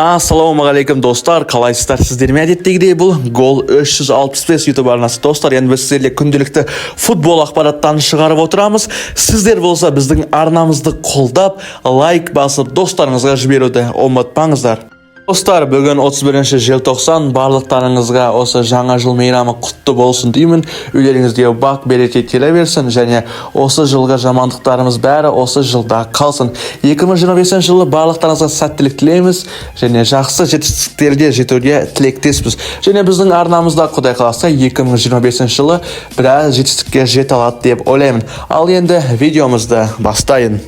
Ассалаумағалейкум, достар! Қалайсыздар? Сіздермен әдеттегідей бұл Гол 365 YouTube арнасы. Достар, енді біз сіздерге күнделікті футбол ақпараттарын шығарып отырамыз. Сіздер болса біздің арнамызды қолдап, лайк басып, достарыңызға жіберуді ұмытпаңыздар. Достар, бүгін 31 желтоқсан. Барлықтарыңызға осы жаңа жыл мейрамы құтты болсын деймін. Үйлеріңізге бақ береке келе берсін және осы жылғы жамандықтарымыз бәрі осы жылда қалсын. 2025 жылы барлықтарыңызға сәттілік тілейміз және жақсы жетістіктерге жетуге тілектеспіз. Және біздің арнамызда, Құдай қаласа, 2025 жылы біраз жетістікке жете алады деп ойлаймын. Ал енді видеомызды бастайын.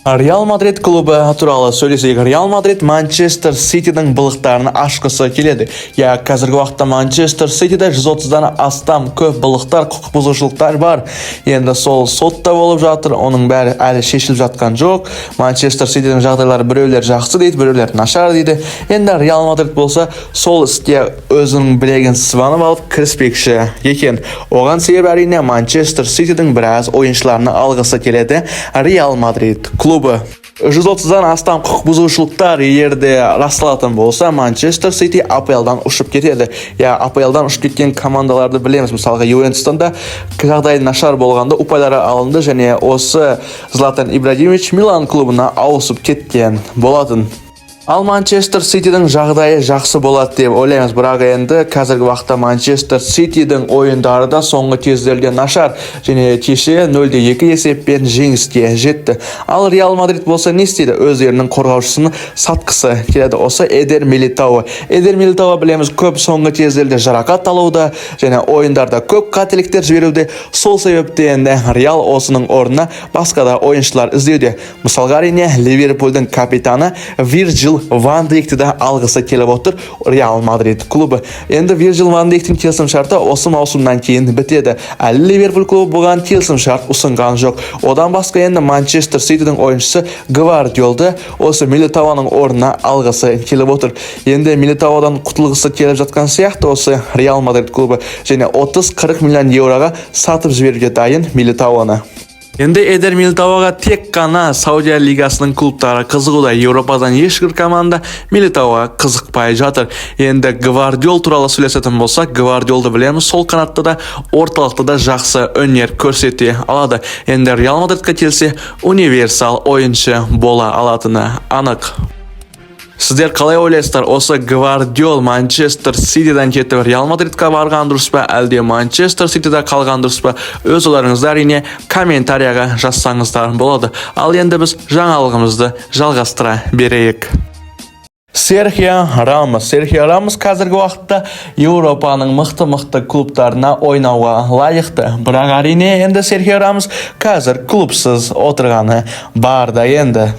Реал Мадрид клубы туралы сөйлесейік. Реал Мадрид Манчестер Ситидің былықтарын ашқысы келеді. Иә, қазіргі уақытта Манчестер Ситиде 130-дан астам көп былықтар, құқық бұзушылықтар бар. Енді сол сотта болып жатыр, оның бәрі әлі шешіліп жатқан жоқ. Манчестер Ситидің жағдайлары біреулер жақсы дейді, біреулер нашар дейді. Енді Реал Мадрид болса сол іске өзінің білегін сыбанып алып кіріспекші екен. Оған себеп, әрине, Манчестер Ситидің біраз ойыншыларын алғысы келеді Реал Мадрид клубы. 130-дан астам құқық бұзушылықтар егер де расталатын болса, Манчестер Сити АПЛ-дан ұшып кетеді. Иә, АПЛ-дан ұшып кеткен командаларды білеміз. Мысалға, Ювентустан да жағдай нашар болғанда ұпайлары алынды және осы Златан Ибрагимович Милан клубына ауысып кеткен болатын. Ал Манчестер Ситидің жағдайы жақсы болады деп ойлаймыз, бірақ енді қазіргі уақытта Манчестер Ситидің ойындары да соңғы кездерде нашар және кеше 0-2 есеппен жеңіске жетті. Ал Реал Мадрид болса не істейді? Өздерінің қорғаушысын сатқысы келеді. Осы Эдер Милитао. Эдер Милитао, білеміз, көп соңғы кездерде жарақат алуда және ойындарда көп қателіктер жіберуде. Сол себептен Реал осының орнына басқа да ойыншылар іздеуде. Мысалға, әрине, Ливерпульдің капитаны Вирджил ван Дейкті де алғысы келіп отыр Реал Мадрид клубы. Енді Вирджил ван Дейктің келісім шарты осы маусымнан кейін бітеді. Әлі Ливерпуль клубы бұған келісім шарт ұсынған жоқ. Одан басқа енді Манчестер Ситидің ойыншысы Гвардиолды осы Милитаоның орнына алғысы келіп отыр. Енді Милитаодан құтылғысы келіп жатқан сияқты осы Реал Мадрид клубы және 30-40 миллион еуроға сатып жіберуге дайын Милитаоны. Енді Эдер Милитаоға тек қана Саудия лигасының клубтары қызығуда. Еуропадан ешбір команда Милитаоға қызықпай жатыр. Енді Гвардиол туралы сөйлесетін болсақ, Гвардиолды білеміз, сол қанатта да, орталықта да жақсы өнер көрсете алады. Енді Реал Мадридқа келсе, универсал ойыншы бола алатыны анық. Сіздер қалай ойлайсыздар, осы Гвардиол Манчестер Ситиден кетіп Реал Мадридқа барған дұрыс па, әлде Манчестер Ситиде қалған дұрыс па? Өз ойларыңызды, әрине, комментарияға жазсаңыздар болады. Ал енді біз жаңалығымызды жалғастыра берейік. Серхио Рамос. Серхио Рамос қазіргі уақытта Еуропаның мықты-мықты клубтарына ойнауға лайықты. Бірақ, әрине, енді Серхио Рамос қазір клубсыз отырғаны бар да енді.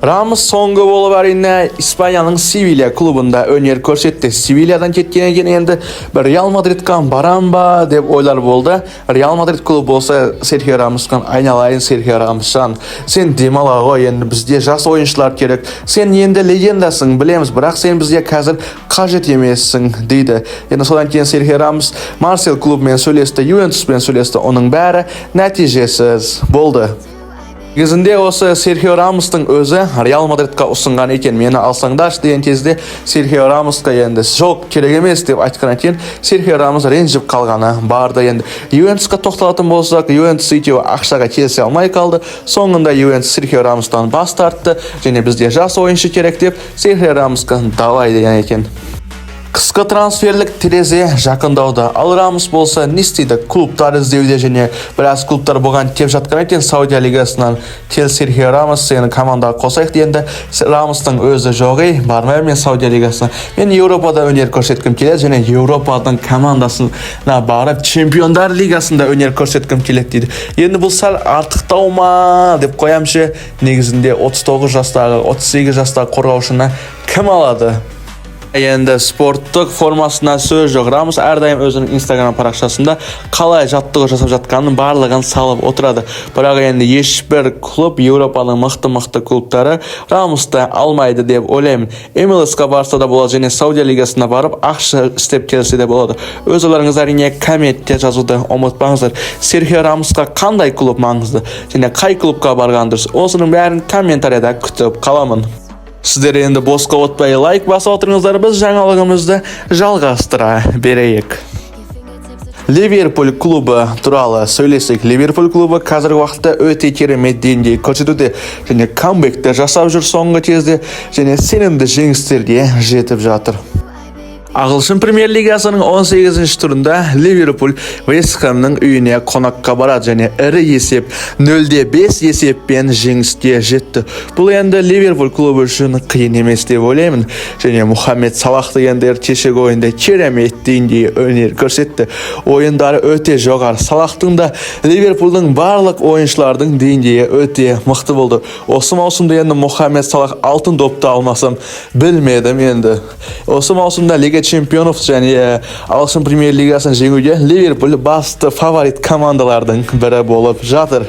Рамос соңғы болып, әрине, Испанияның Севилья клубында өнер көрсетті. Севильядан кеткеннен кейін енді бір Реал Мадридқа барам ба деп ойлар болды. Реал Мадрид клубы болса Серхио Рамосқа: «Айналайын, Серхио Рамосжан, сен демала ғой, енді бізде жас ойыншылар керек. Сен енді легендасың, білеміз, бірақ сен бізге қазір қажет емессің», – дейді. Енді содан кейін Серхио Рамос Марсель клубымен сөйлесті, Ювентуспен сөйлесті, оның бәрі нәтижесіз болды. Негізінде осы Серхио Рамостың өзі Реал Мадридқа ұсынған екен, «мені алсаңдаршы» деген кезде Серхио Рамосқа енді «жоқ, керек емес» деп айтқаннан кейін Серхио Рамос ренжіп қалғаны барды. Енді Ювентусқа тоқталатын болсақ, Ювентус екеуі ақшаға келісе алмай қалды. Соңында Ювентус Серхио Рамостан бас тартты және «бізге жас ойыншы керек» деп Серхио Рамосқа «давай» деген екен. Қысқы трансферлік терезе жақындауда. Ал Рамос болса не істейді? Клубтар іздеуде және біраз клубтар бұған кеп жатқан екен Саудия лигасынан: «Кел, Серхио Рамос, сені командаға қосайық» дегенде Рамостың өзі: «Жоқ, ей, бармаймын мен Саудия лигасына, мен Еуропада өнер көрсеткім келеді және Еуропаның командасына барып, Чемпиондар лигасында өнер көрсеткім келеді», – дейді. Енді бұл сәл артықтау ма деп қоямын ше. Негізінде 39 жастағы, 38 жастағы қорғаушыны кім алады? Енді спорттық формасына сөз жоқ. Рамос әрдайым өзінің Инстаграм парақшасында қалай жаттығу жасап жатқанын барлығын салып отырады. Бірақ енді ешбір клуб, Еуропаның мықты-мықты клубтары Рамосты алмайды деп ойлаймын. МЛС-қа барса да болады және Саудия лигасына барып ақша істеп келсе де болады. Өз ойларыңызды, әрине, комментте жазуды ұмытпаңыздар. Серхио Рамосқа қандай клуб маңызды және қай клубқа барған дұрыс? Осының бәрін комментарияда күтіп қаламын. Сіздер енді босқа отпай, лайк басып отырыңыздар, біз жаңалығымызды жалғастыра берейік. Ливерпуль клубы туралы сөйлесек. Ливерпуль клубы қазіргі уақытта өте керемет деңгей көрсетуде және камбэкті жасап жүр соңғы кезде және сенімді жеңістерге жетіп жатыр. Ағылшын премьер лигасының 18 турында Ливерпуль Вест Хэмнің үйіне қонаққа барады және ірі есеп 0-5 есеппен жеңіске жетті. Бұл енді Ливерпуль клубы үшін қиын емес деп ойлаймын. Және Мұхаммед Салах дегендер кешегі ойында керемет деңгей өнер көрсетті. Ойындары өте жоғары. Салахтың да, Ливерпульдің барлық ойыншылардың деңгейі өте мықты болды. Осы маусымда енді Мұхаммед Салах алтын допты алмасам, білмедім енді. Осы маусымда Лига Чемпионов және ағылшын премьер лигасын жеңуге Ливерпуль басты фаворит командалардың бірі болып жатыр.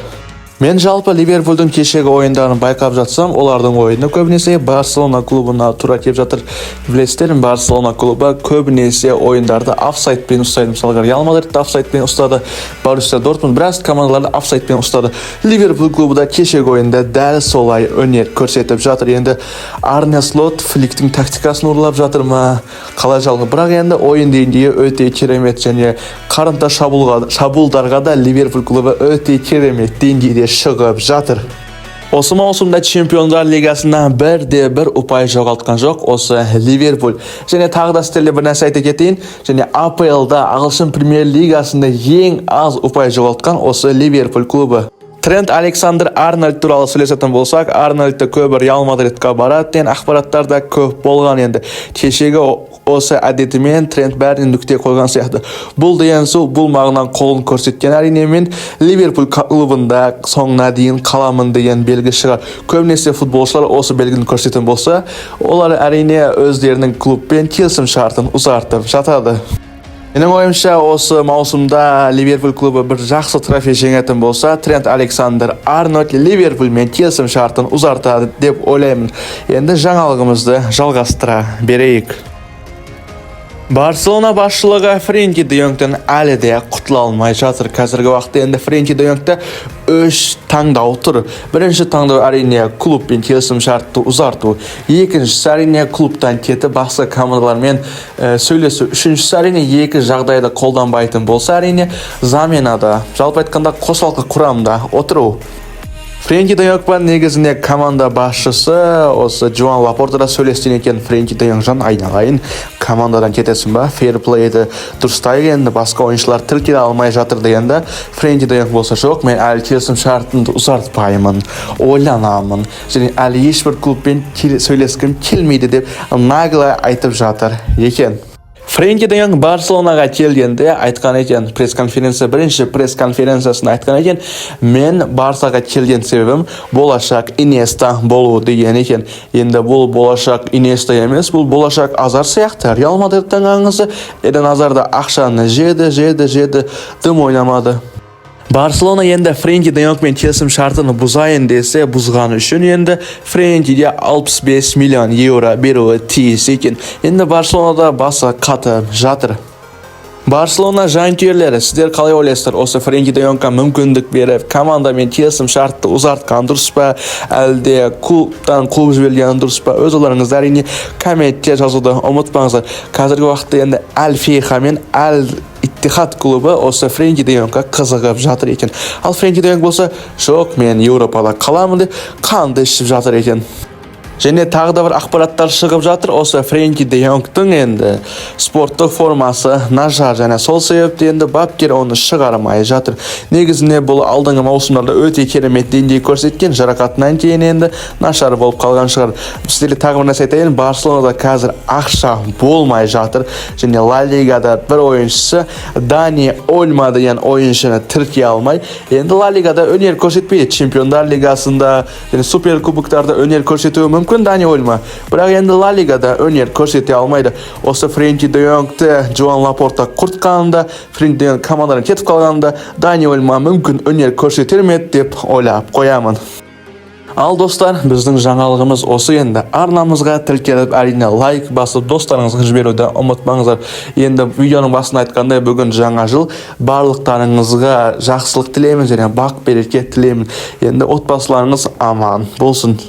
Мен жалпы Ливерпульдің кешегі ойындарын байқап жатсам, олардың ойыны көбінесе Барселона клубына тура келіп жатыр. Білесіздер, Барселона клубы көбінесе ойындарды офсайдпен ұстайды. Мысалға, Реал Мадридті офсайдпен ұстады, Боруссия Дортмунд, біраз командаларды офсайдпен ұстады. Ливерпуль клубы да кешегі ойында дәл солай өнер көрсетіп жатыр. Енді Арне Слот Фликтің тактикасын ұрлап жатыр ма, қалай жалпы, бірақ енді ойын деңгейі өте керемет және қарымта шабуылдарға да Ливерпуль клубы өте керемет деңгейде шығып жатыр. Осы маусымда Чемпиондар лигасында бірде бір ұпай жоғалтқан жоқ осы Ливерпуль. Және тағы да сіздерге бір нәрсе айта кетейін, және АПЛ-да, ағылшын премьер лигасында ең аз ұпай жоғалтқан осы Ливерпуль клубы. Трент Александр Арнольд туралы сөйлесетін болсақ, Арнольдты көбі Реал Мадридқа барады деген ақпараттар да көп болған енді. Кешегі осы әдетімен Трент бәріне нүкте қойған сияқты. Бұл деген сол, бұл мағынан қолын көрсеткен, әрине, мен Ливерпуль клубында соңына дейін қаламын деген белгі шығар. Көбінесе футболшылар осы белгіні көрсететін болса, олар, әрине, өздерінің клубпен келісім шартын ұзартып жатады. Менің ойымша, осы маусымда Ливерпуль клубы бір жақсы трофей жеңетін болса, Трент Александр Арнольд Ливерпульмен келісім шартын ұзартады деп ойлаймын. Енді жаңалығымызды жалғастыра берейік. Барселона басшылығы Френки де Йонгтен әлі де құтыла алмай жатыр. Қазіргі уақытта енді Френки де Йонгта үш таңдау тұр. Бірінші таңдау, әрине, клубпен келісім шартты ұзарту. Екіншісі, әрине, клубтан кетіп, басқа командалармен сөйлесу. Үшіншісі, әрине, екі жағдайды қолданбайтын болса, әрине, заменада, жалпы айтқанда, қосалқы құрамда отыру. Френки де Йонгпен негізінде команда басшысы осы Джоан Лапорта да сөйлескен екен. Френки де Йонг, жан айналайын, командадан кетесің ба, фейр-плейді дұрыстайық енді, басқа ойыншылар тіркеле алмай жатыр дегенде, Френки де Йонг болса: «Жоқ, мен әлі келісім шартымды ұзартпаймын, ойланамын және әлі ешбір клубпен сөйлескім келмейді», — деп нагло айтып жатыр екен. Френки де Йонг Барселонаға келгенде айтқан екен, пресс-конференция, бірінші пресс-конференциясында айтқан екен: «Мен Барсаға келген себебім болашақ Иньеста болу», — деген екен. Енді бұл болашақ Иньеста емес, бұл болашақ Азар сияқты. Реал Мадридтің аңызы Эден Азар да ақшаны жеді, жеді, жеді, дым ойнамады. Барселона енді Френки де Йонгмен келісім шартын бұзайын десе, бұзған үшін енді Френкиге 65 миллион евро беруі тиіс екен. Енді Барселонада басы қатып жатыр. Барселона жанкүйерлері, сіздер қалай ойлайсыздар, осы Френки де Йонгқа мүмкіндік беріп, командамен келісім шартты ұзартқан дұрыс па, әлде клубтан қуып жіберген дұрыс па? Өз ойларыңызды, әрине, комментте жазуды ұмытпаңыздар. Қазіргі уақытта енді Әл Фейха мен Әл Иттихад клубы осы Френки де Йонгқа қызығып жатыр екен. Ал Френки де Йонг болса: «Жоқ, мен Еуропада қаламын», — деп қанды ішіп жатыр екен. Және тағы да бір ақпараттар шығып жатыр: осы Френки де Йонгтың енді спорттық формасы нашар және сол себепті енді бапкер оны шығармай жатыр. Негізінде бұл алдыңғы маусымдарда өте керемет деңгей көрсеткен, жарақатынан кейін енді нашар болып қалған шығар. Сіздерге тағы бір нәрсе айтайын: Барселонада қазір ақша болмай жатыр және Ла Лигада бір ойыншысы Дани Ольма деген ойыншыны тіркей алмай, енді Ла Лигада өнер көрсетпейді. Чемпиондар лигасында және супер кубоктарда өнер көрсетуі мүмкін Дани Ольма, бірақ енді Ла Лигада өнер көрсете алмайды. Осы Френки де Йонгты Джоан Лапорта құртқанында, Френки де Йонг командадан кетіп қалғанда, Дани Ольма мүмкін өнер көрсетер ме еді деп ойлап қоямын. Ал, достар, біздің жаңалығымыз осы. Енді арнамызға тіркеліп, әрине, лайк басып, достарыңызға жіберуді ұмытпаңыздар. Енді видеоның басында айтқандай, бүгін жаңа жыл, барлықтарыңызға жақсылық тілеймін және бақ береке тілеймін. Енді отбасыларыңыз аман болсын.